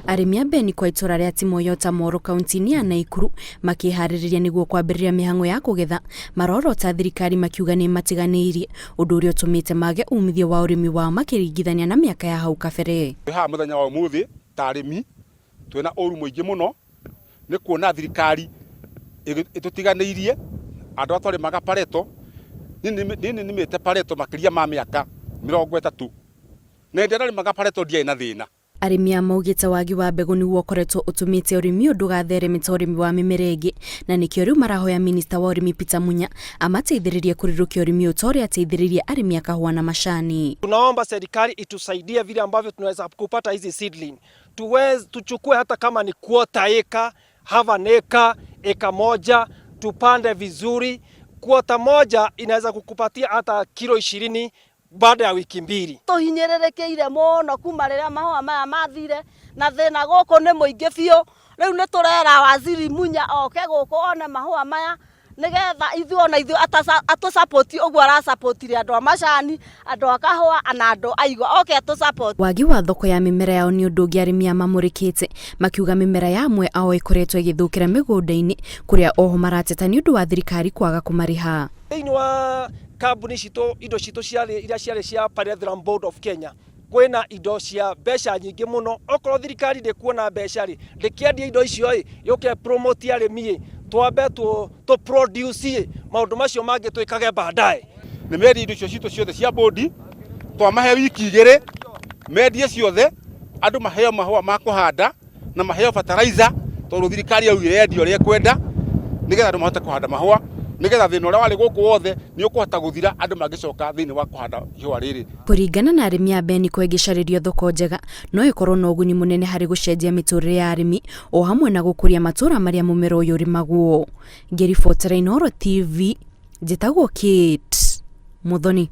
Arĩmi a Benikwa itũra rĩa Timoyota Moro kaunti-inĩ ya Naikuru makĩharĩrĩria nĩguo kwambĩrĩria mĩhang'o ya kũgetha marorota thirikari makiuga nĩ ĩmatiganĩirie ũndũ ũrĩa ũtũmĩte mage umithio wa ũrĩmi wao makĩringithania na mĩaka ya hau kabere. Twĩ haha mũthenya wa ũmũthĩ ta arĩmi twĩna ũru mũingĩ mũno nĩ kuona thirikari ĩtũtiganĩirie andũ arĩa twarĩmaga pareto. Niĩ nĩ nĩmĩte pareto makĩria ma mĩaka 30 na hĩndĩ ĩrĩa ndarĩmaga pareto ndiarĩ na thĩna. Arĩmi aya maugĩte wagi wa mbegũ nĩguo ũkoretwo ũtũmĩte ũrĩmi ũyũ ndũgathereme ta ũrĩmi wa mĩmera ĩngĩ na nĩkĩo rĩu marahoya minista wa ũrĩmi Peter Munya amateithĩrĩrie kũrirũkia ũrĩmi ũyũ ta ũrĩa ateithĩrĩirie arĩmi a kahũa na macani. Tunaomba serikali itusaidie vile ambavyo tunaweza kupata hizi seedling. Tuweze, tuchukue hata kama ni quarter acre, half an acre, eka moja, tupande vizuri. Quarter moja inaweza kukupatia hata kilo 20 baada ya wiki mbili. Tũhinyĩrĩrĩkĩire mũno kuma rĩrĩa mahũa maya mathire na thĩna gũkũ nĩ mũingĩ biũ. Rĩu nĩ tũrera waziri Munya oke gũkũ one mahũa maya nĩgetha ithuĩ ona ithuĩ atũ support ũguo arasapotire andũ a macani, andũ a kahũa na andũ a igwa, oke atũ support. Wagi wa thoko ya mĩmera yao nĩ ũndũ ũngĩ arĩmi aya mamũrĩkĩte makiuga mĩmera ya amwe ao ĩkoretwo ĩgĩthũkĩra mĩgũnda-inĩ kũrĩa oho marateta nĩ ũndũ wa thirikari kwaga kũmarĩha. Thĩinĩ wa kambuni citũ indo citũ ciarĩ iria ciarĩ cia Pyrethrum Board of Kenya kwĩna indo cia mbeca nyingĩ mũno. Okorwo thirikari ndĩkuona mbeca rĩ, ndĩkĩendia indo icio ĩ, yũke promote arĩmi ĩ, twambe tũ produce ĩ, maũndũ macio mangĩ twĩkage baadaye. Nĩ mendie indo icio citũ ciothe cia bodi, twamahe wiki igĩrĩ mendie ciothe, andũ maheo mahũa ma kũhanda na maheo fertilizer, tondũ thirikari yaugire yendia ũrĩa ĩkwenda, nĩgetha andũ mahote kũhanda mahũa, nĩgetha thĩna ũrĩa warĩ gũkũ wothe nĩ ũkũhota gũthira, andũ mangĩcoka thĩinĩ wa kũhanda ihũa rĩrĩ. Kũringana na arĩmi a Benikwa ĩngĩcarĩrio thoko njega no ĩkorwo na ũguni mũnene harĩ gũcenjia mĩtũrĩre ya arĩmi o hamwe na gũkũria matũra marĩa mũmera ũyũ ũrĩmagwo. Ngĩribotera Inooro TV, njĩtagwo Kate Muthoni.